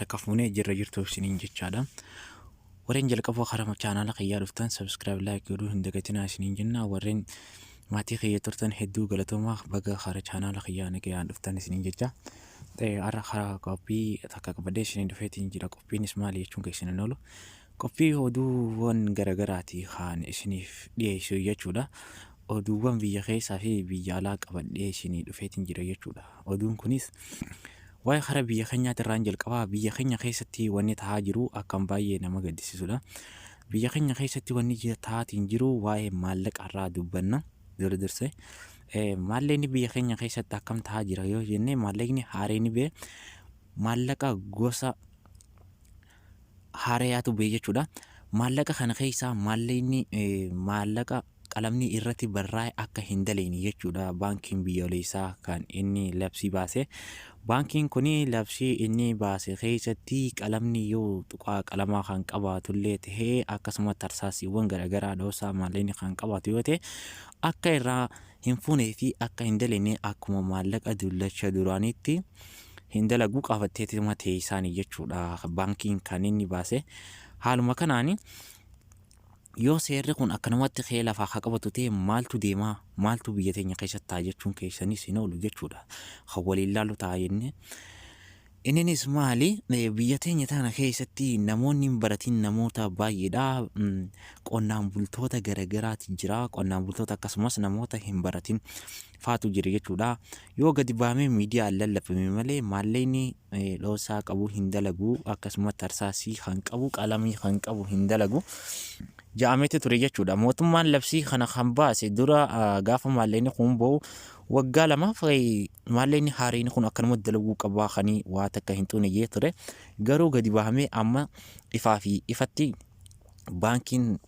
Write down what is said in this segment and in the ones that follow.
Harka fuunee jirra jirtu isiniin jechaadha. Warreen jalqaba karaa chaanaala kiyyaa dhuftan subscribe, like godhuu hin dagatinaa isiniin jenna. Warreen maatii kiyya turtan hedduu galatoomaa, baga karaa chaanaala kiyyaa nagayaan dhuftan isiniin jecha. Har'a karaa qophii takka qabadhee isiniin dhufeetiin jira. Qophiinis maali jechuun keessan hin oolu. Qophii oduuwwan garagaraati kan isiniif dhiyeessu jechuudha. Oduuwwan biyya keessaa fi biyya alaa qabadhee isinii dhufeetiin jira jechuudha. Oduun kunis waa'ee karaa biyya keenyaati irraan jalqabaa. Biyya keenya keessatti wanni ta'aa jiru akkam baay'ee nama gaddisiisudha. Biyya keenya keessatti wanni ta'aatiin jiru waa'ee maallaqa irraa dubbanna. Dura dursee maallaqni biyya keenya keessatti akkam ta'aa jira yoo jenne, maallaqni haareen ba'e, maallaqa gosa haarayaatu ba'e jechuudha. Maallaqa kana keessaa maallaqni maallaqa qalamni irratti barraa'e akka hin daleene jechuudha. Baankiin biyyoolessaa kan inni labsii baase. Baankiin kun labsii inni baase keessatti qalamni yoo tuqaa qalamaa kan qabaatullee ta'ee, akkasuma tarsaasiiwwan garaagaraa dhoosaa maallaqni kan qabaatu yoo ta'e, akka irraa hin fuunee fi akka hin daleene, akkuma maallaqa dullacha duraaniitti hin dalagu, qabatteetuma teessaanii jechuudha. Baankiin kan inni baase haaluma kanaani. Yoo seerri kun akkanumatti ka'ee lafaa haa qabatu ta'e, maaltu deemaa, maaltu biyya teenya keessatti ta'a jechuun keessanis hin oolu jechuudha. Kan waliin laalu ta'a jennee. Inninis maali? Biyya teenya tana keessatti namoonni hin baratin namoota baay'eedha. Qonnaan bultoota garagaraati jira. Qonnaan bultoota akkasumas namoota hin baratin faatu jira jechuudha. Yoo gadi bahamee miidiyaan lallabame malee, maallaqni dhoosaa qabu hin dalagu, akkasuma tarsaasii kan qabu, qalamii kan qabu hin dalagu ja'ameeti ture jechuudha. Mootummaan labsii kana kan baase dura gaafa maallaqni kun ba'u waggaa 2f maallaqni haareen kun akkanuma dalaguu qabaa kanii waa takka hin xuune jee ture. Garuu gadi bahamee amma ifaa fi ifatti baankiin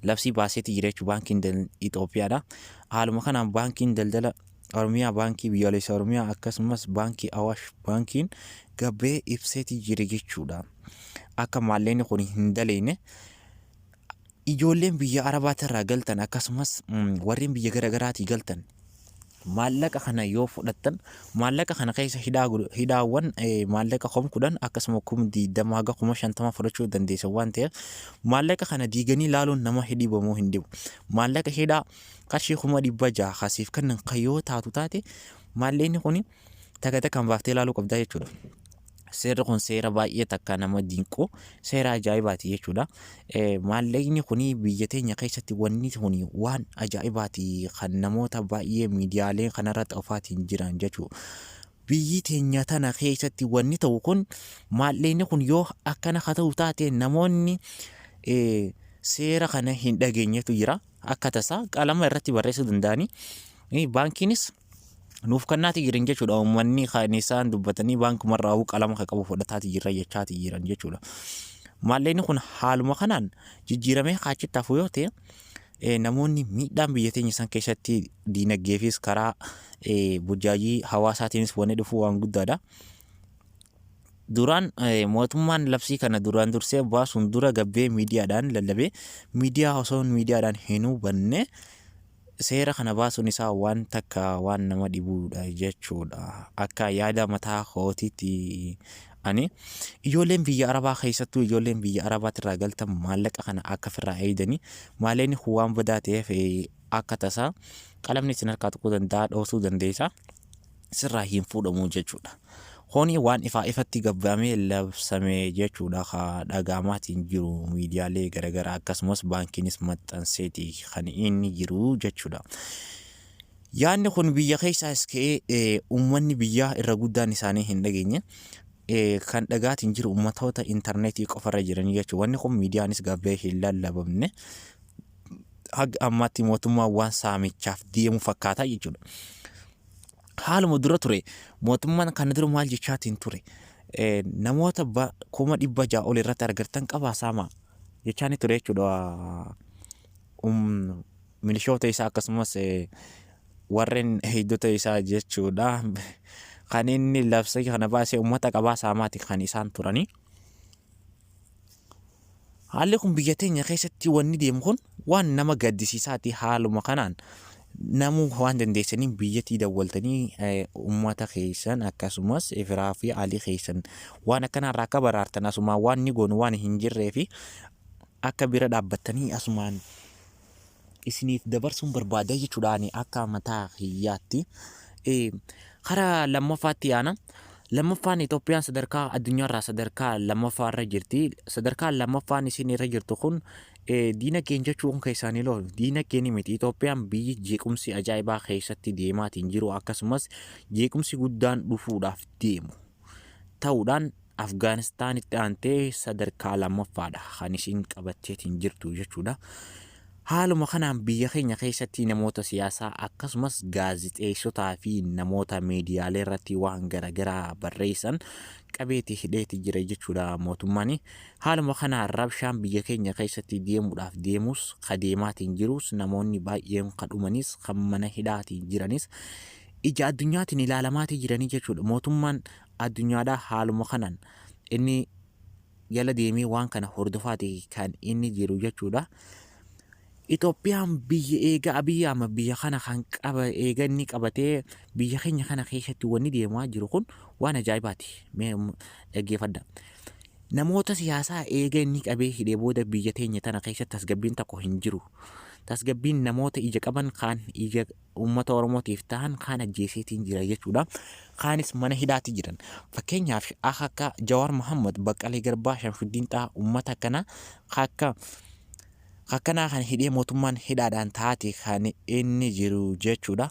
labsii baaseeti jira jechuudha. Baankiin Itoophiyaadha. Haaluma kanaan baankiin daldala Oromiyaa, Baankii Biyyoolessa Oromiyaa, akkasumas Baankii Awaash baankiin gabbee ibseeti jira jechuudha. Akka maallaqni kun hin daleene, ijoolleen biyya Arabaatirraa galtan akkasumas warreen biyya garaagaraatii galtan maallaqa kana yoo fudhattan, maallaqa kana keessa hidhaawwan maallaqa 10,000 akkasuma 20,000 haga 50,000 fudhachuu dandeessan waan ta'eef, maallaqa kana diiganii laaluun nama hidhibamoo hin dhibu. Maallaqa hidhaa qarshii 600,000 kasiif kennan kan yoo taatu taate, maallaqni kun takka takkaan baaftee ilaaluu qabdaa jechuudha. Seerri kun seera baay'ee takka nama dinqu, seera ajaa'ibaati jechuudha. Maallaqni kun biyya teenya keessatti wanni kun waan ajaa'ibaati kan namoota baay'ee miidiyaalee kanarratti ofaatiin jiran jechuudha. Biyyi teenya tana keessatti wanni ta'u kun, maallaqni kun yoo akkana ka ta'u taate, namoonni seera kana hin dhageenyetu jira. Akka tasaa qalama irratti barreessuu danda'anii baankiinis nuuf kennaati jiran jechuudha. Uummanni kan isaan dubbatanii baankumarraa qalama kan qabu fudhataati jirra jechaati jiran jechuudha. Maallaqni kun haaluma kanaan jijjiiramee kaachitti hafu yoo ta'e, namoonni miidhaan biyya teenya san keessatti diinagdeefis karaa burjaajii hawaasaatiinis wanni dhufu waan guddaadha. Duraan mootummaan labsii kana duraan dursee baasuun dura gabbee miidiyaadhaan lallabee, miidiyaa osoo miidiyaadhaan hin hubanne seera kana baasuun isaa waan takka waan nama dhibuudha jechuudha. Akka yaada mataa kootiitti ani ijoolleen biyya Arabaa, keessattuu ijoolleen biyya Arabaatirraa galtan, maallaqa kana akka ofirraa eegdanii, maallaqni kun waan badaa ta'eef akka tasaa qalamni isin harkaa tuquu danda'a, dhoosuu dandeessa, sirraa hin fuudhamu jechuudha. Kuni waan ifaa ifatti gabbaamee labsame jechuudha. Ka dhagaamaatiin jiru miidiyaalee garaagaraa akkasumas baankiinis maxxanseeti kan inni jiru jechuudha. Yaadni kun biyya keessaas ka'ee uummanni biyyaa irra guddaan isaanii hin dhageenye. Kan dhagaatiin jiru uummatoota intarneetii qofarra jiranii jechuudha. Wanni kun miidiyaanis gabbee hin lallabamne. Haga ammaatti mootummaan waan saamichaaf deemu fakkaata jechuudha. Haaluma dura ture, mootummaan kana dura maal jechaatiin ture? Namoota 600,000 ol irratti argattan qabaa saamaa jechaani ture jechuudha. Milishoota isaa akkasumas warreen heeydota isaa jechuudha. Kan inni labsa kana baasee uummata qabaa saamaati kan isaan turanii. Haalli kun biyya teenya keessatti wanni deemu kun waan nama gaddisiisaati. Haaluma kanaan Namuu waan dandeessaniin biyyattii dawwaltanii uummata keessan akkasumas firaa fi alii keessan waan akkanaarraa akka baraartan asumaan waan ni goonu waan hin jirree fi akka bira dhaabbattanii asumaan isiniif dabarsuun barbaada jechuudha ani akka mataa kiyyaatti. Karaa lammaffaatti yaana. Lammaffaan Itoophiyaan sadarkaa addunyaarraa sadarkaa lammaffaa irra jirti. Sadarkaa lammaffaan isin irra jirtu kun diinagdeen jechuun keessaan hin oolu. Diinagdeen miti. Itoophiyaan biyyi jeequmsi ajaa'ibaa keessatti deemaatiin jiru akkasumas jeequmsi guddaan dhufuudhaaf deemu ta'uudhaan Afgaanistaanitti aantee sadarkaa lammaffaadha kan isin qabatteetiin jirtu jechuudha. Haaluma kanaan biyya keenya keessatti namoota siyaasaa akkasumas gaazixeessotaa fi namoota miidiyaalee irratti waan garaagaraa barreessan qabeeti hidheeti jira jechuudha mootummaan. Haaluma kanaan rabshaan biyya keenya keessatti deemuudhaaf deemus ka deemaatiin jirus namoonni baay'een ka dhumanis kan mana hidhaatiin jiranis ija addunyaatiin ilaalamaatii jiranii jechuudha. Mootummaan addunyaadhaa haaluma kanaan inni jala deemee waan kana hordofaati kan inni jiru jechuudha. Itoophiyaan biyya eega Abiyyi Ahmad biyya kana kan qaba eega inni qabatee biyya keenya kana keessatti wanni deemaa jiru kun waan ajaa'ibaati. Mee dhaggeeffadha. Namoota siyaasaa eega inni qabee hidhee booda biyya teenya tana keessatti tasgabbiin tokko hin jiru. Tasgabbiin namoota ija qaban kaan ija uummata Oromootiif tahan kaan ajjeeseetiin jira jechuudha. Kaanis mana hidhaatti jiran. Fakkeenyaaf akka Jawaar Mohammad, Baqqalee Garbaa, Shamshuddiin Xahaa uummata akkanaa akka akkanaa kan hidhee mootummaan hidhaadhaan taate kan inni jiru jechuudha.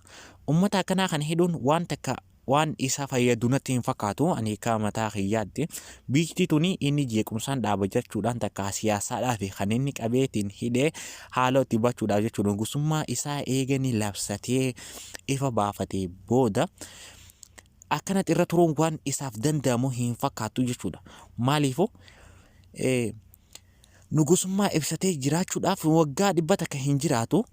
Uummata akkanaa kan hidhuun waan takka waan isa fayyadu natti hin fakkaatu ani akka mataa kiyyaatti. Biyyi tuni inni jeequmsaan dhaaba jechuudhaan takka siyaasaadhaaf kan inni qabeetiin hidhee haala itti bachuudhaaf jechuudha. Gosummaa isaa eeganii labsatee ifa baafatee booda akkanatti irra turuun waan isaaf danda'amu hin fakkaatu jechuudha. Maaliifuu nugusummaa ibsatee jiraachuudhaaf waggaa 100 hin jiraatu.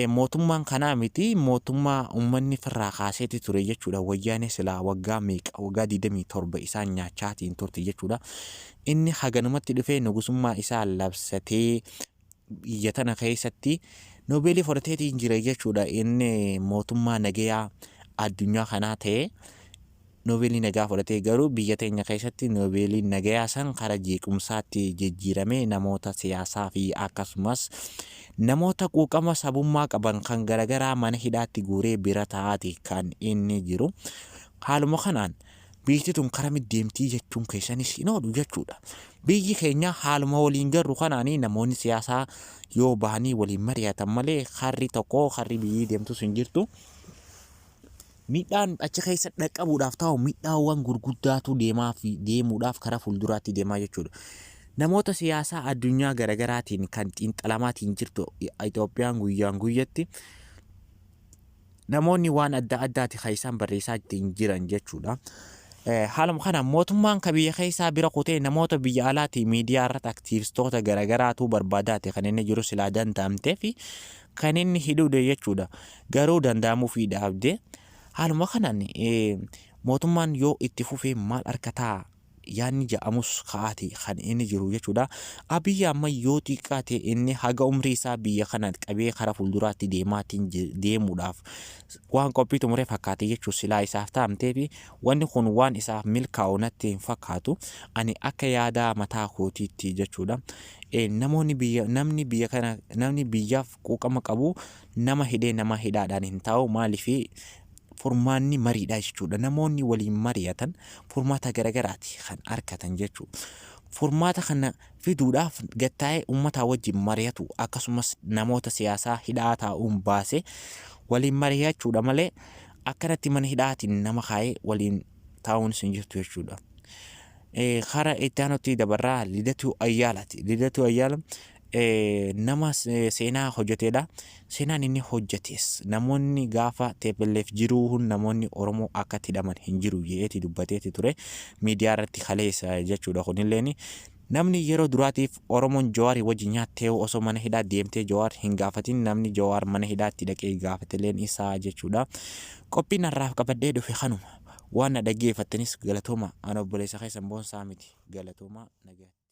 Mootummaan kanaa miti mootummaa uummanni firraa kaaseeti ture jechuudha. Wayyaanee silaa waggaa meeqa waggaa 27 isaan nyaachaatiin turte jechuudha. Inni haganumatti dhufee nugusummaa isaa labsatee biyya tana keessatti noobeelii fudhateetiin jira jechuudha. Inni mootummaa nagayaa addunyaa kanaa ta'ee Noobeelii nagaa fudhatee garuu biyya teenya keessatti noobeeliin nagayaa san kara jeequmsaatti jijjiiramee namoota siyaasaa fi akkasumas namoota quuqama sabummaa qaban kan garagaraa mana hidhaatti guuree bira taa'aati kan inni jiru. Haaluma kanaan biyyi tun karamitti deemtii jechuun keessanis hin oolu jechuudha. Biyyi keenya haaluma waliin garru kanaanii namoonni siyaasaa yoo bahanii waliin mari'atan malee karri tokko karri biyyi deemtus hin jirtu. Miidhaan achi keessa dhaqqabuudhaaf ta'u miidhaawwan gurguddaatu deemaa fi deemuudhaaf karaa fuulduraatti deemaa jechuudha. Namoota siyaasaa addunyaa garagaraatiin kan xiinxalamaatiin jirtu Itoophiyaan guyyaan guyyatti namoonni waan adda addaati kan isaan barreessaa ittiin jiran jechuudha. Haaluma kanaan mootummaan ka biyya keessaa bira kutee namoota biyya alaatii miidiyaa irratti aktiivistoota garagaraatu barbaadaati kan inni jiru silaa danda'amtee fi kan inni hidhuudha jechuudha. Garuu danda'amuufii dhaabde. Haaluma kanaan mootummaan yoo itti fufee maal arkataa yaadni ja'amus ka'aati kan inni jiru jechuudha. Abiyyi amma yoo xiqqaate inni haga umrii isaa biyya kana qabee kara fuulduraatti deemaatiin deemuudhaaf waan qophii xumuree fakkaate jechuun silaa isaaf ta'amtee fi wanni kun waan isaaf milkaa'u natti hin fakkaatu. Ani akka yaada mataa kootiitti jechuudha. Namoonni biyya namni biyya kana namni biyyaaf quuqama qabu nama hidhee nama hidhaadhaan hin taa'u maaliif furmaanni mariidha jechuudha. Namoonni waliin mari'atan furmaata garagaraati kan argatan jechuudha. Furmaata kana fiduudhaaf gattaa'ee uummataa wajjin mari'atu akkasumas namoota siyaasaa hidhaa taa'uun baasee waliin mari'achuudha malee akkanatti mana hidhaatiin nama kaa'ee waliin taa'uun hin jirtu jechuudha. Kara itti aanutti dabarraa Lidatuu Ayyaalaati. Lidatuu Ayyaala nama seenaa hojjeteedha. Seenaan inni hojjetes namoonni gaafa TPLF jiruu namoonni Oromoo akka itti hidhaman hin jiru jedheeti dubbateeti ture. Miidiyaa irratti kaleessa jechuudha kunilleen. Namni yeroo duraatiif Oromoon Jawaarii wajjin nyaattee osoo mana hidhaa deemtee Jawaar hin gaafatin namni Jawaar mana hidhaatti dhaqee gaafateleen isaa jechuudha. Qophiin har'aaf qabadhee dhufe kanuma. Waan na dhaggeeffattanis galatooma. Ana obboleessa keessan Boonsaa miti. Galatooma nagaatti.